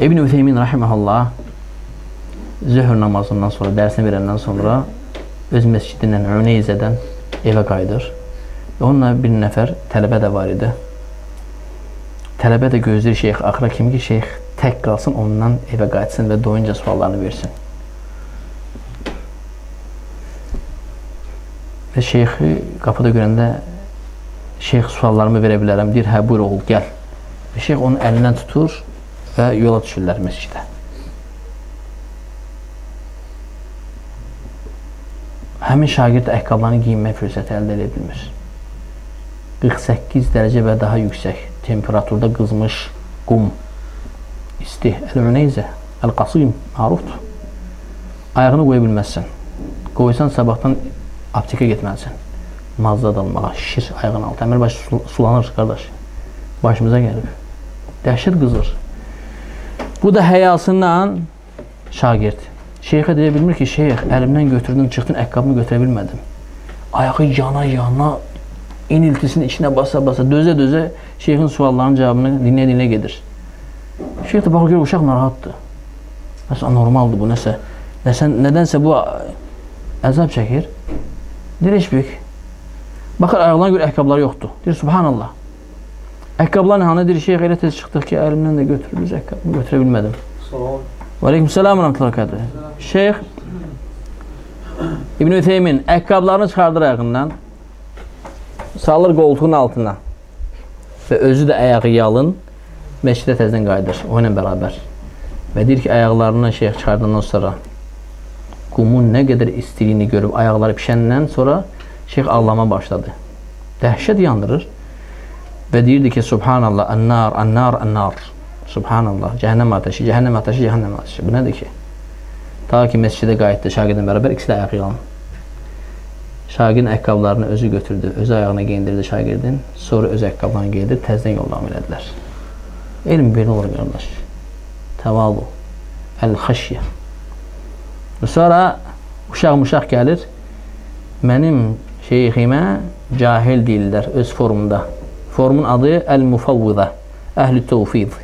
İbn Ütheymin rahimehullah zöhr namazından sonra, dərsini verəndən sonra öz məscidindən, Üneyzədən evə qayıdır. Və onunla bir nəfər tələbə də var idi. Tələbə də gözləyir şeyx axıra kimi ki, şeyx tək qalsın, ondan evə qayıtsın və doyunca suallarını versin. Və şeyxi qapıda görəndə şeyx suallarımı verə bilərəm, deyir, hə, buyur oğul, gəl. Və şeyx onun əlindən tutur və yola düşürlər məscidə. Həmin şagird ayaqqabılarını giyinmək fürsəti əldə edə bilmir. 48 dərəcə və daha yüksək temperaturda qızmış qum, isti, Əl-Üneyzə, Əl-Qasım, marufdur. Ayağını qoya bilməzsən. Qoysan sabahdan aptekə getməlisən. Mazda almağa, şişir ayağın altı. Əməl başı sulanır, qardaş. Başımıza gəlib. Dəhşət qızır. Bu da həyasından şagird. Şeyxə deyə bilmir ki, şeyx, əlimdən götürdün, çıxdın, ayaqqabımı götürə bilmədim. Ayağı yana-yana, iniltisinin içinə basa-basa, dözə-dözə şeyxin suallarının cavabını dinləyə-dinləyə gedir. Şeyx də baxır, görür, uşaq narahatdır. Nəsə anormaldır bu, nəsə. Nədənsə bu əzab çəkir. Deyir, heç böyük. Baxır, ayaqlarına görə ayaqqabıları yoxdur. Deyir, subhanallah. Ayaqqabılar hanı? Deyir, şeyx, elə tez çıxdıq ki, əlimdən də götürülür, ayaqqabımı götürə bilmədim. Və aleykümselam və rəhmətullahi və bərəkatuhu. Şeyx İbn Ütheymin ayaqqabılarını çıxardır ayağından, salır qoltuğun altına və özü də ayağı yalın məscidə təzədən qayıdır, o ilə bərabər. Və deyir ki, ayaqlarından şeyx çıxardandan sonra qumun nə qədər istiliyini görüb ayaqları pişəndən sonra şeyx ağlama başladı. Dəhşət yandırır və deyirdi ki, Subhanallah, ən-nar, ən-nar, ən-nar. Subhanallah, cəhənnəm ateşi, cəhənnəm ateşi, cəhənnəm ateşi. Bu nədir ki? Ta ki məscidə qayıtdı şagirdlə bərabər, ikisi də ayağı yalın. Şagirdin ayaqqabılarını özü götürdü, özü ayağına geyindirdi şagirdin, sonra öz ayaqqabılarını geyindirdi, təzdən yol davam elədilər. Elm belə olur, qardaş. Təvalu, əl-xəşyə. Sonra uşaq-muşaq gəlir, mənim şeyximə cahil deyirlər öz forumda. Forumun adı Əl-Mufavvidə, Əhl-i Tevfid.